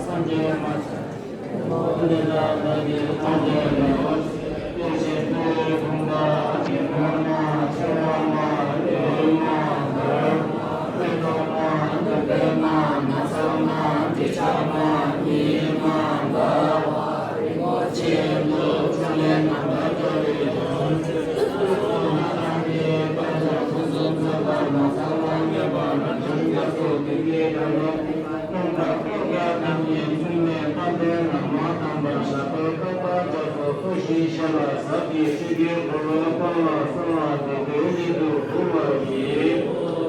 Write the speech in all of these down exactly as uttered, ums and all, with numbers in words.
སངས་རྒྱས་མ་ཆགས། འོ་འདི་ལ་བདག་གིས་ཐམས་ཅད་ལ། ཡེ་ཤེས་ཀུན་ཕུང་པ་ཨ་ཏི་མ་མ་ཆེ་བ་མ་ལེའུ་མ་འདར་མ་ཀུན་ཐོབ་མ་ཏུཏྟཱི་མ་ནགས་ཚལ་མ་དྲི་ཆབ་མ་ཉི་མ་འདར་བ་རི་མོ་ཆེ་འདུ་ཕྱོགས་ལས་ནམ་མཁའ་ལྟ་བུའི་ཡང་ཆོས་ཀུན་ཐམས་ཅད་ཀུན་ཀྱང་ཕུན་སུམ་ཚོགས་པ་ནགས་ཚལ་མ་མྱོས་པ་རབ་འབྱམས་རྒྱ་མཚོ་ཀུན་གྱི་འགྲམ་ལ། ཀུན་དགའ་ཀུན་དགའ་རྣམ་གཉིས་མཚུངས་མེད་དཔལ་ལྡན་རང་དབང་དམ་པ་ཞབས་པད་བསྐལ་པ་རྒྱ་མཚོ་སོགས་བཞིའི་ཞལ་ལ་ཟབ་ཀྱི་ཆོས་ཀྱི་འཁོར་ལོ་བསྐོར་བར་གསོལ་བ་འདེབས་དོན་ཉིད་དུ་གྲུབ་པ་ཡིས།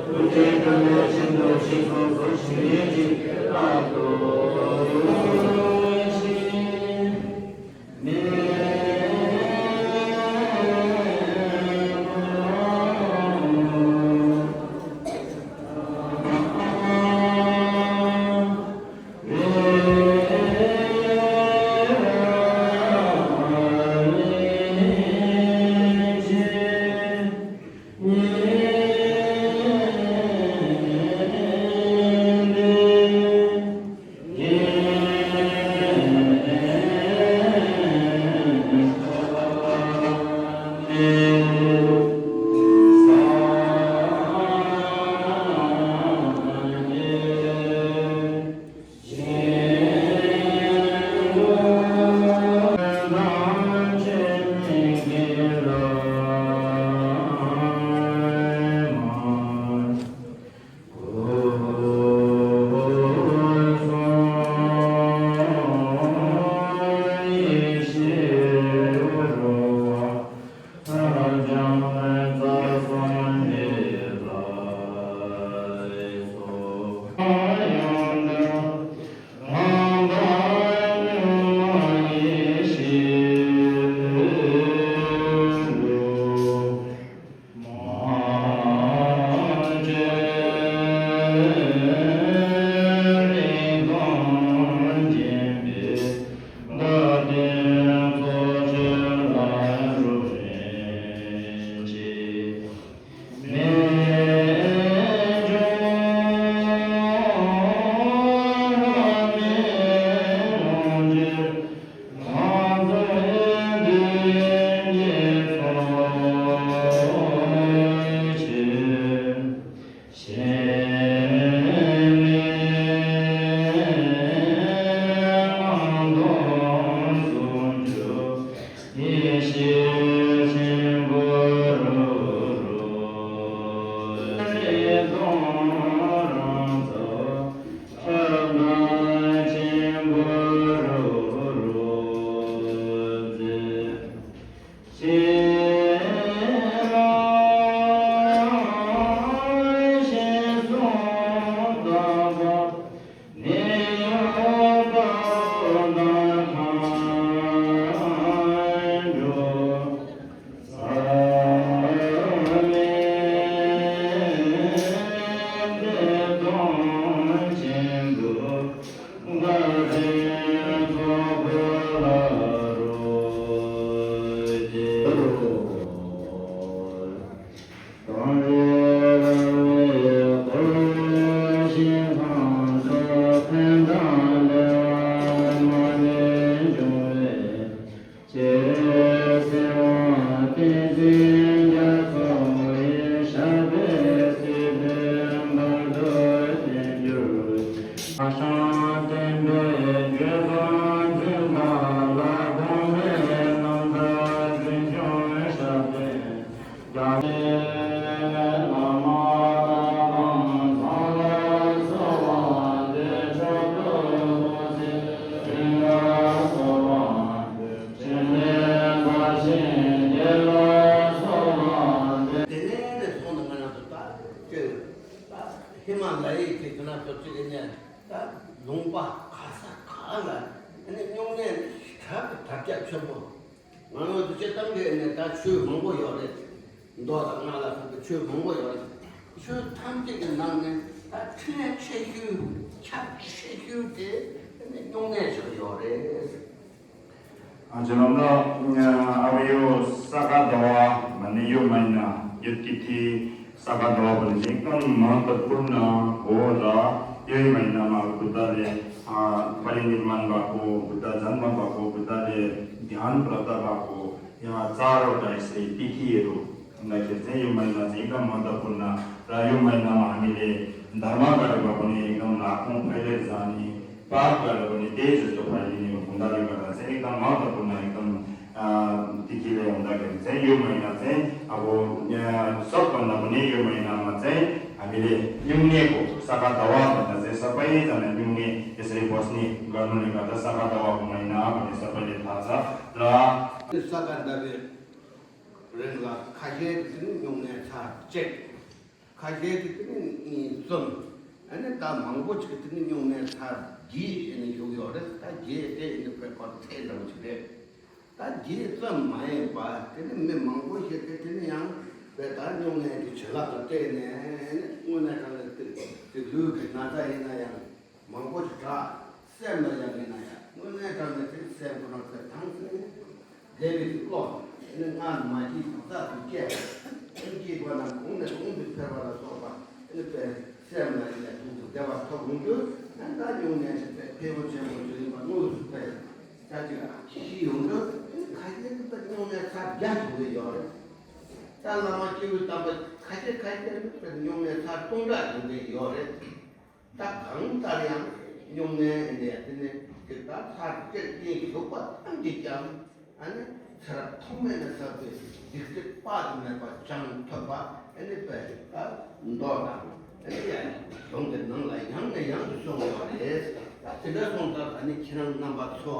ཐུགས་རྗེའི་སྤྲུལ་པས་ཤིན་ཏུ་གཤེགས་སུ་གསོལ་ཞིང་ཉེར་གཅིག་བདག་ཏུ་ཞིག་དེ་ནས་ནས་བཟུང་ནས་ང་རང་ཚོ་ད་ཅིག་ད་ཧི་མ་ལ་ཡའི་གི་དེ་ན་ཚོ་གཅིག་གི་ནས་ད་ལུང་པ་ག་ས་ག་ལ་ཨ་ནི་སྨྱུང་གནས་དར་དར་ཁྱབ་ཆེན་པོ། ང་རང་ཚོ་སྤྱིར་བཏང་གི་ནས་ད་ཆོས་མང་པོ་ཡོད་རེད། མདོ་དང་སྔགས་ལ་སོགས་པའི་ཆོས་མང་པོ་ཡོད་རེད། ཆོས་ཐམས་ཅད་ཀྱི་ནང་ནས་ད་ཕྲིན་ལས་ཆེ་ཤོས་ཁྱབ་ཆེ་ཤོས་དེ་ཨ་ནི་སྨྱུང་གནས་ཆགས་ཡོད་རེད། ཨ་ཅེ་ལམ་ལ་ཨ་བ་ཡོ་ས་ག་ཟླ་བ་མ་ནི་ཡོད་མ་ཡིན་ན་ཡོད་ཀྱི་ཐི་ས་ག་ཟླ་བ་བ་ནི་ཅིག་ཏང་མང་དུ་ཕུར་ན་འོ་ར་ཡོད་མ་ཡིན་ན་མ་གུ་ད་རེ་ परिनिर्वाण भएको बुद्ध, जन्म भएको बुद्धले ज्ञान प्राप्त भएको यहाँ चारवटा यसरी तिथिहरू हुँदाखेरि चाहिँ यो महिना चाहिँ एकदम महत्त्वपूर्ण र यो महिनामा हामीले धर्म गरेमा पनि एकदम लाखौँ फैलेर जाने, पाप गरेर पनि त्यही जस्तो फैलिने हुँदाले गर्दा चाहिँ एकदम महत्त्वपूर्ण, एकदम अ, तिथिले हुँदाखेरि चाहिँ यो महिना चाहिँ अब, अ, सबभन्दा पनि यो महिनामा चाहिँ हामीले न्युनेको सघादवा भन्दा चाहिँ सबैजना न्युने यसरी बस्ने गर्नुले गर्दा सघादवाको महिना भन्ने सबैले थाहा छ। र त्यो सघादवाको रिङलाई खासै पनि न्युने छ चेक। ཁ་ཤས་ཀྱིས་དེ་ནི་གཉིས་གསུམ། ཨ་ནི་ད་མང་པོ་ཅིག་དེ་ནི་སྨྱུང་གནས་ཚར་བརྒྱད་ཨ་ནི་བཞུགས་ཡོད་རེད། ད་བརྒྱད་དེ་ཨ་ནི་དཔེ་ཁོ་ཚད་འདྲ་བོ་ཅིག་རེད། ད་བརྒྱད་ཙམ་མ་ཡིན་པ་དེ་ནི་མི་མང་པོ་ཞིག་གིས་དེ་ནི་ཡང་དཔེ་ད་སྨྱུང་གནས་ཀྱི་བྱིན་རླབས་དང་སྤྲད་ནས་ཨ་ནི་དངོས་གནས་དྲང་གནས་དེ་དེ་ལུས་ཀྱི་ན་ཚ་ཡིན་ན་ཡང་། མང་པོ་ཞིག་དྲག་སེམས་ལ་ཡང་མིན་ན་ཡང་དངོས་གནས་དྲང་གནས་དེ་སེམས་ཁོ་རང་ཚོའི་ཐང་ཚིག་ནས་བདེ་བའི་ཚིག་བློ་ནི་སྔར་མ་སྐྱེས་གོང་ས་དུ་སྐྱེ་བ་ཀུན་སྐྱེས་པ་ན་གོང་ནས་གོང་དུ་འཕེལ་བ་ལ་སོགས་པ་ནི་དཔེ་སེམས་ལ་ཡང་ཐུགས་སུ་བདེ་བ་ཐོབ་ཡོང་རྒྱུ་ནི་ད་སྨྱུང་གནས་ཀྱི་དཔེ་ཕལ་པོ་ཆེན་པོ་ཞིག་ཡིན་པ་དངོས་སུ་དཔེ་ཆ་གཅིག་ཤེས་ཡོང་རྒྱུ་ནི་ཁ་ཤས་ནི་དཔེ་སྨྱུང་གནས་ཚར་བརྒྱ་བྱུང་གི་ཡོད་རེད། ད་བླ་མ་སྐྱེས་བུ་དམ་པ་ཁ་ཤས་ཁ་ཤས་ནི་དཔེ་སྨྱུང་གནས་ཚར་སྟོང་ཕྲག་བྱུང་གི་ཡོད་རེད། ད་གང་ལྟར་ཡང་སྨྱུང་གནས་འདི་དེ་ནི་དེ་ལྟར་ཚར་གཅིག་གིས་བཞུགས་པ་ཐམས་ཅད་ཀྱང་ཨ་ནི་ཚེ་རབས་ཐོག་མེད་ནས་བསགས་པའི་སྡིག་སྒྲིབ་དཔག་ཏུ་མེད་པ་བྱང་ཐུབ་པ་ཨ་ནི་དཔེ་ད་མདོ་དང་ཨ་ནི་ཡང་གཞུང་གི་ནང་ལ་ཡང་ནས་ཡང་དུ་གསུངས་ཡོད་རེད། ད་དེ་འདྲ་སོང་ཙང་ཨ་ནི་ཁྱེད་རང་རྣམ་པ་ཚོ་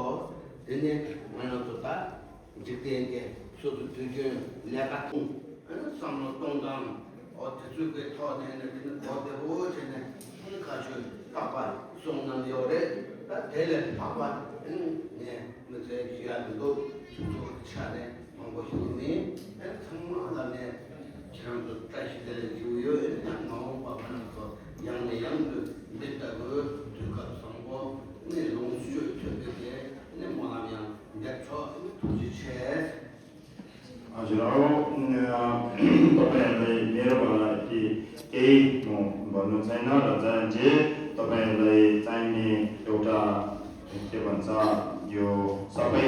དེ་ནི་ང་རང་ཚོ་ད། འཇིག་རྟེན་གྱི་སོ་སོ་དུས་རྒྱུན་ལས་ཀ་གཏོང་། བསམ་བློ་གཏོང་སྟངས། འོ་དེ་ཚོའི་གི་ཐོག་ནས་ནི་དེ་ནི་གོ་བདེ་པོ་བྱས་ནས་ཁོང་ཁ་ཤོས་བརྟག་པ་གསུངས་གནང་ཡོད་རེད། ད་དེ་ལས་ལྷག་པ་ནི་ངས་མི་ཚེ་ཞུ་ཡ་མི་འདུག་ཚུགས་ཚུགས་ཆ་ནས་མང་པོ་ཞིག་མིན། ཨ་ཚང་མ་ལ་ནས་ཁྱེད་རང་ཚོ་བཀྲ་ཤིས་བདེ་ལེགས་ཞུ་ཡོད། ཨ་ནི་མ་འོངས་པ་ང་རང་ཚོ་ཡང་ནས་ཡང་དུ་འདི་ལྟ་བུའི་དུས་སྐབས་བཟང་པོ་ནི་ལོངས་སྤྱོད་ཐུབ་པའི་གི་ནི་སྨོན་ལམ་ཡང་། འདིར་ཚོགས་ཐུགས་རྗེ་ཆེ། ཨ་ཞེ་ར་ཨོ། ཏོ་པན་ལའི་མེ་ར་བ་ལ་ཏི་ཏེ་མོ་བ་ནུ་ཚན་ན་ར་ཛ་ཇེ་ཏོ་པན་ལའི་ཚན་ནི་ཡོ་ཏ་ཏེ་བན་ཚ་ཡོ་ས་པའི་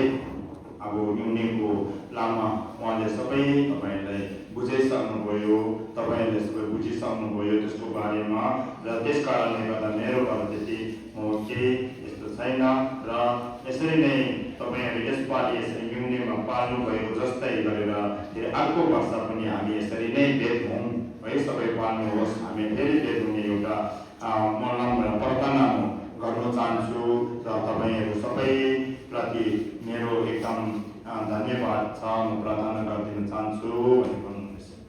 ཨ་བོ་ཉུང་ནི་གོ་བླ་མ་མ་ལེ་ས་པའི་ཏོ་པན་ལའི་བུ་ཛེ་ས་མོ་གོ་ཡོ་ཏོ་པན་ལའི་ས་པའི་བུ་ཛེ་ས་མོ་གོ་ཡོ་ཏེ་སོ་བ་རེ་མ་ར་ཏེ་སྐ་ར་ནེ་ག་ད་མེ་ར་བ་ལ་ཏེ་ཏེ། ཨོ་ཁེ། ཨེ་སྟོ་ཚའི་ན་ར་ཨེ་སི་རི་ནེ་ཏོ་པན་རི་ཏེ་སི་པ་ཏི་ཨེ་སི་རི་ཉུང་ནེ་མ་པ་ལུ་བའི་གོ་ཛོ་སྟ་ཡི་ག་རེ་ར་ཏེ་རེ་ཨར་ཀོ་བ་ས་པོ་ནི་ཨ་མི་ཨེ་སི་རི་ནེ་བེ་མོང་བའི་ས་བའི་པ་ནི་ཨོ་ས་མེ་ཕེ་རི་བེ་མོང་ནེ་ཡོ་ཏ་ཨ་མོ་ལམ་ར་པར་ཏ་ན་མོ་ག་ནོ་ཙན་ཚུ་ར་ཏོ་པན་རུ་ས་པའི་པྲ་ཏི་ནེ་རོ་ཨེ་ཀམ་ཨ་ད་ནེ་བ་ཚ་མོ་པར་ཏ་ན་ག་ཏི་ནོ་ཙན་ཚུ་ཨ་ནི་ག་ནོ་ནེ་སི།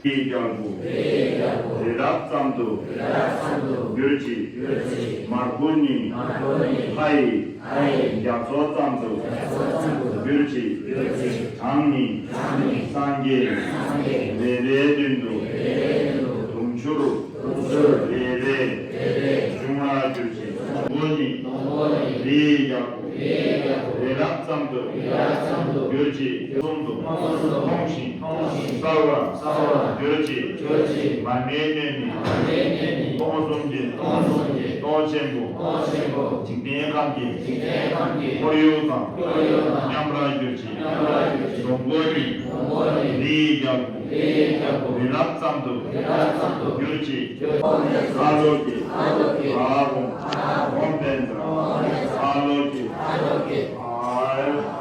རིའི་རྒྱལ་པོ། རི་རབ་ཙམ་དུ། གྱུར་ཅིག། མར་ཁུ་ནི། ལྷ་ཡི། རྒྱ་མཚོ་ཙམ་དུ། གྱུར་ཅིག། གྲངས་ནི། སངས་རྒྱས། རེ་རེའི་མདུན་དུ། དུང་ཕྱུར། རེ་རེ། འབྱུང་བར་གྱུར་ཅིག། སྡོང་པོ་ནི། རིའི་རྒྱལ་པོ། རི་རབ་ཙམ་དུ། གྱུར་ཅིག། གསུམ་དུ། མཐོང་ཞིང་། གསལ་བར། གྱུར་ཅིག། མར་མེའི་སྣོད་ནི། སྟོང་གསུམ་གྱི། སྟོང་ཆེན་པོ། འཇིག་རྟེན་ཁམས་ཀྱི། ཁོར་ཡུག་དང་། མཉམ་པར་གྱུར་ཅིག། སྡོང་པོ་ནི། རིའི་རྒྱལ་པོ། རི་རབ་ཙམ་དུ། གྱུར་ཅིག། ཨ་ལོ་ཀེ། ཨ་ཧོམ་བན་དྲ། ཨ་ལོ་ཀེ། ཨ།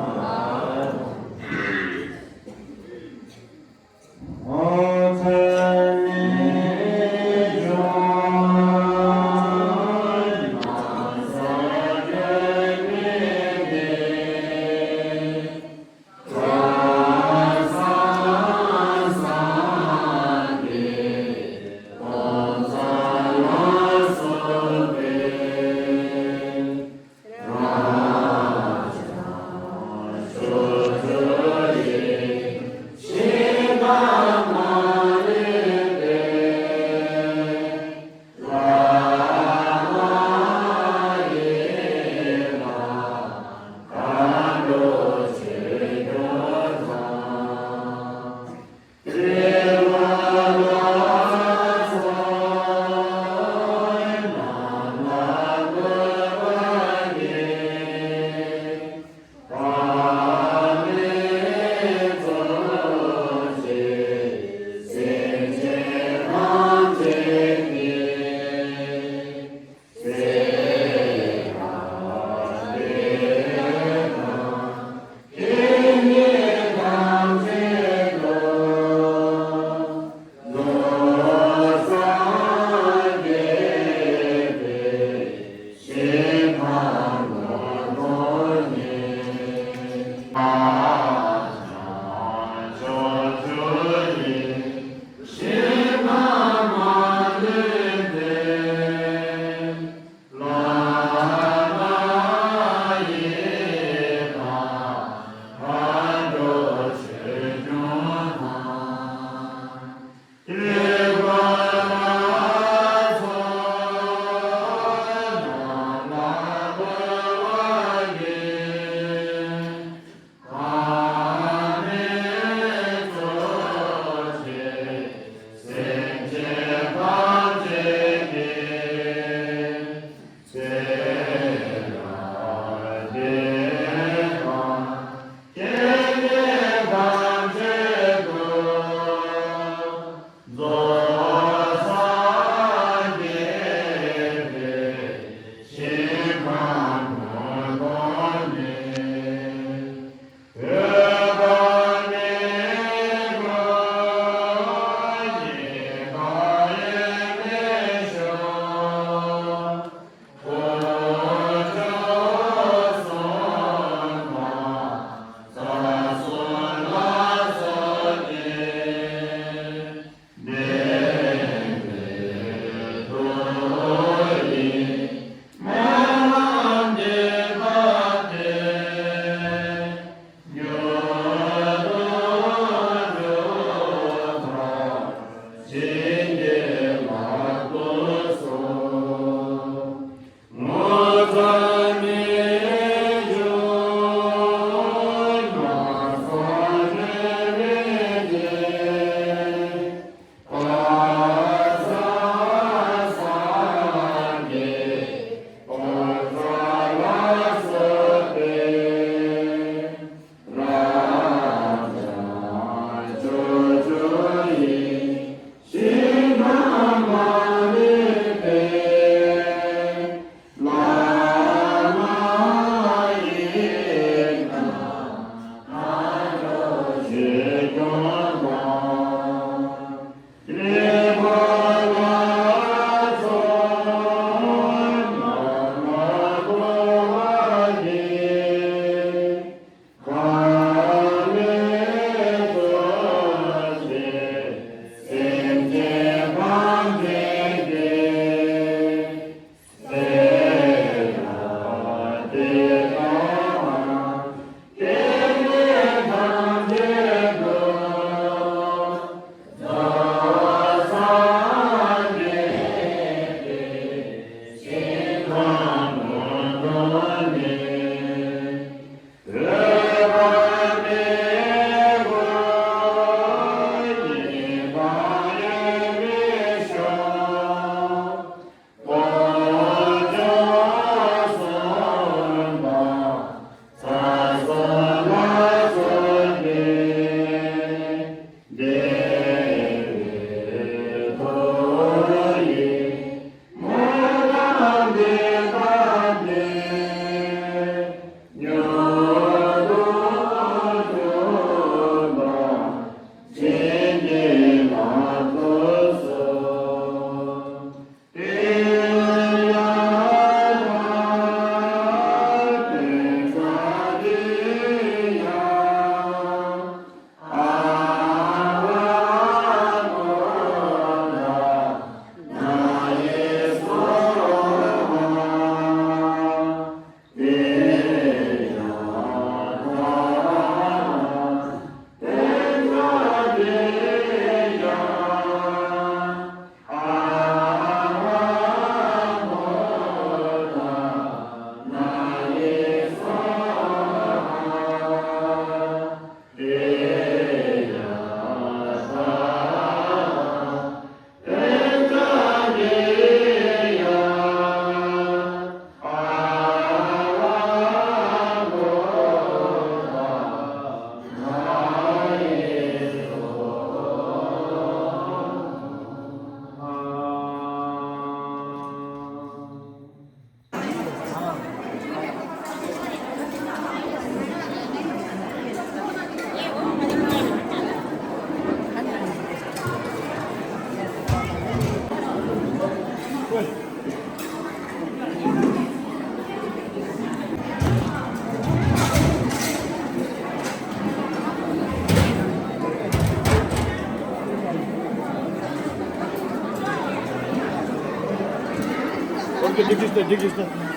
འགྲིག་གི་འདུག་འགྲིག་གི་འདུག